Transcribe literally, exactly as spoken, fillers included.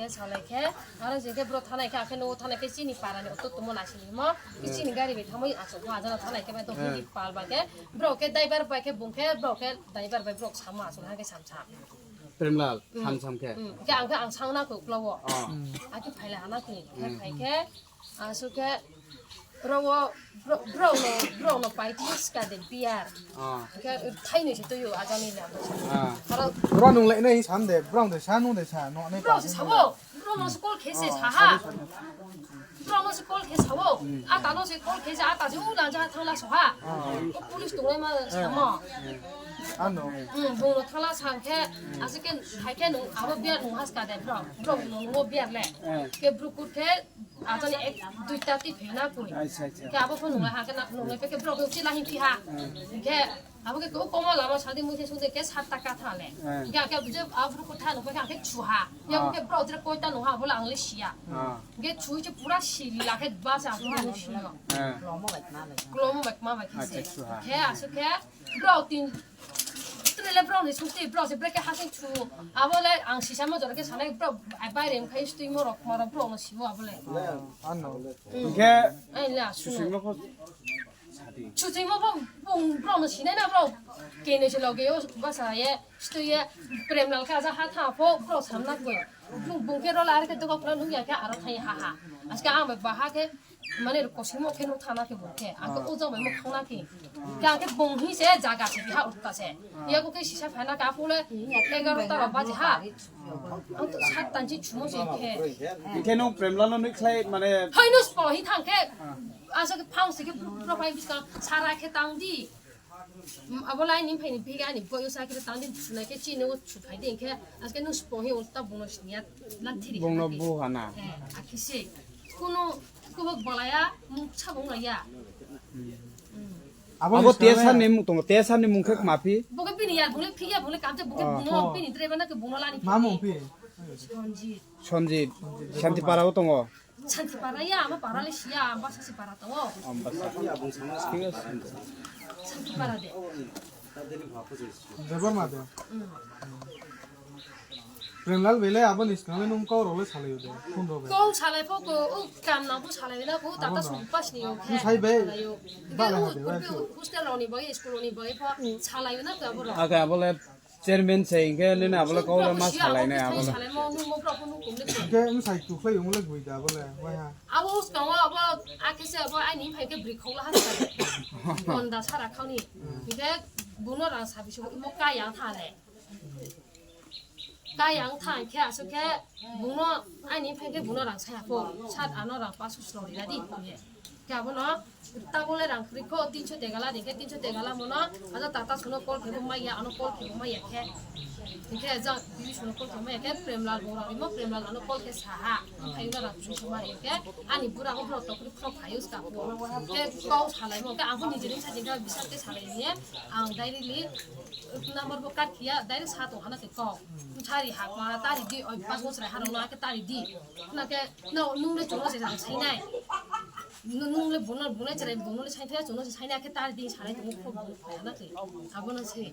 Salai khe, aro je khe bro thanai khe, akhe nugo thanai khe chini parani auto tomo naising mo, chini gari bai thamwi achuk kha, ajana thanai khe bai to hindi pal ba khe, bro khe driver bai khe bung khe, bro khe driver bai bro samo achuk ha khe sam sam. Premlal, sam sam khe. Hmm, khe ang khe ang sang na khe ukla o. Ah. Akhe phaila hana khe, khe phai khe, asuk khe, Bro, bro, bro no, bro no paiti ska de biar. Ah. Ke thaini se tuyu ajani le. Ah. Aro bro nung le nei sam de, bro de sa nung de sa, no nei bro se sawo. Bro no se call khe se sa ha. Bro no se call khe sawo. Ata no se call khe se ata se u lanja thangla so ha. Ko police tonglai ma samo. Ano. Hmm, bung no thangla sang khe, asuk khe thai khe nung abo biar nung haska de bro. Bro no nung biar le. Ke bro kut khe Ajani ek duita ti phena koi. Acha, acha. Ke abo phone nunglai ha, ke na nunglai pe ke bro ke uchi lahin pi ha. Ke abo ke ko komo lama sadi mui ke sunde ke sat taka thale. Ke ke buje abru ko thano ke ke chu ha. Ya ke bro jere koi ta no ha bola angle sia. Ke chu che pura si la ke ba sa ko ha si no. Klomo bai ma bai. Klomo bai ma bai ke se. Acha, chu ha. Ke asu ke Bro tin trele bro ni sukti bro se breke hasing chu. Abo le ang sisa mo jora ke sanai bro ai bai rem khai stui mo rok maro bro no simo abo le. Ano. Ke Ai la su. Susing mo pho. Susing mo pho bung bro no sinai na bro. Ke ne se loge yo basa ye stui ye prem lal ka ja ha tha pho bro sam na ko. Bung bung ke ro la ke to ko phla nu ya ke aro thai ha ha. Aske ang bai ba ha ke Mane kosing mo khe nuk thana khe bo khe. Ang khe ujang bai mo thangna khe. Khe ang khe bung hi se jaga se biha utta se. Ya ko khe sisa phaina ka phule egarota ba baji ha. Ang to sat tanchi chumo se khe. Khe nung Premlal no nuk khlai mane Hai no spo hi thang khe. Asa khe phang se khe bro phai biska sara khe tang di. Abo lai ni phai ni biga ni boyo sa khe tang di sunai khe chini o chu phai di khe. Aske nung spo hi utta bung no siniya lan thiri. Bung no bu hana. Akhi se. Kuno kubuk bolaya mung sabung laya. Abo Abo ni tesa sale ni mung tongo, tesa ni mung khe mapi. Boke bini ya bole phiya bole kamte boke Ah. Bungo bini dreba na ke bungo lani. Ma mung phi? Sonjit. Sonjit. Santipara o tongo. Santipara ya ama para le siya ama sasi para tongo. Ambasa. Thik ase. Santipara de. Debor ma de. Premlal bele abo ni swnamwi nung kau rok le salai de. Phone rok be. Kau salai pho ko o kam na bo salai na ko tata sum pas ni o. Ni sai be. Ba la de. Hostel rok ni bai school rok ni bai pho salai na ka bo. Aga abo le chairman se hingke nini abo le kau le ma salai nai abo le. Salai mo nung mo bro ko nung kum le. Hingke wng sai tu khlai wng le gui da abo le wai ha. Abo skang o abo akhe se abo ai ni phai ke bri khong la ha. Gonda sara khao ni. Hingke buno rang sabi so mo ka yang tha le. Kaya wng thang khe aswk khe bungno ani phai khe bungno rang saya kho sat ano rang paso slo rina di khe abono tabole rang khri kho tinso tegala di khe tinso tegala mono aja tata suno call khe bo maya ano call khe bo maya khe hingkhe jang bibi suno call khe maya khe Premlal bo rang rimo Premlal ano call khe saha phai no rang khri so mari khe ani bura o bro tokri khro phayo ska kho khe kau salai mo khe ang bo nijeri sajing khe bisar khe salai ni ang directly number bo kat khiya direct sa tong hana khe kok. Thari ha ma tari di oi pas bosra ha rong ke tari di. Na ke no nung le chuno se jang sai nai. Nung le bunal bunal chare bunal sai thaya chuno se sai nai ke tari di sai nai to ko bunal phaya na ke. Abo na se.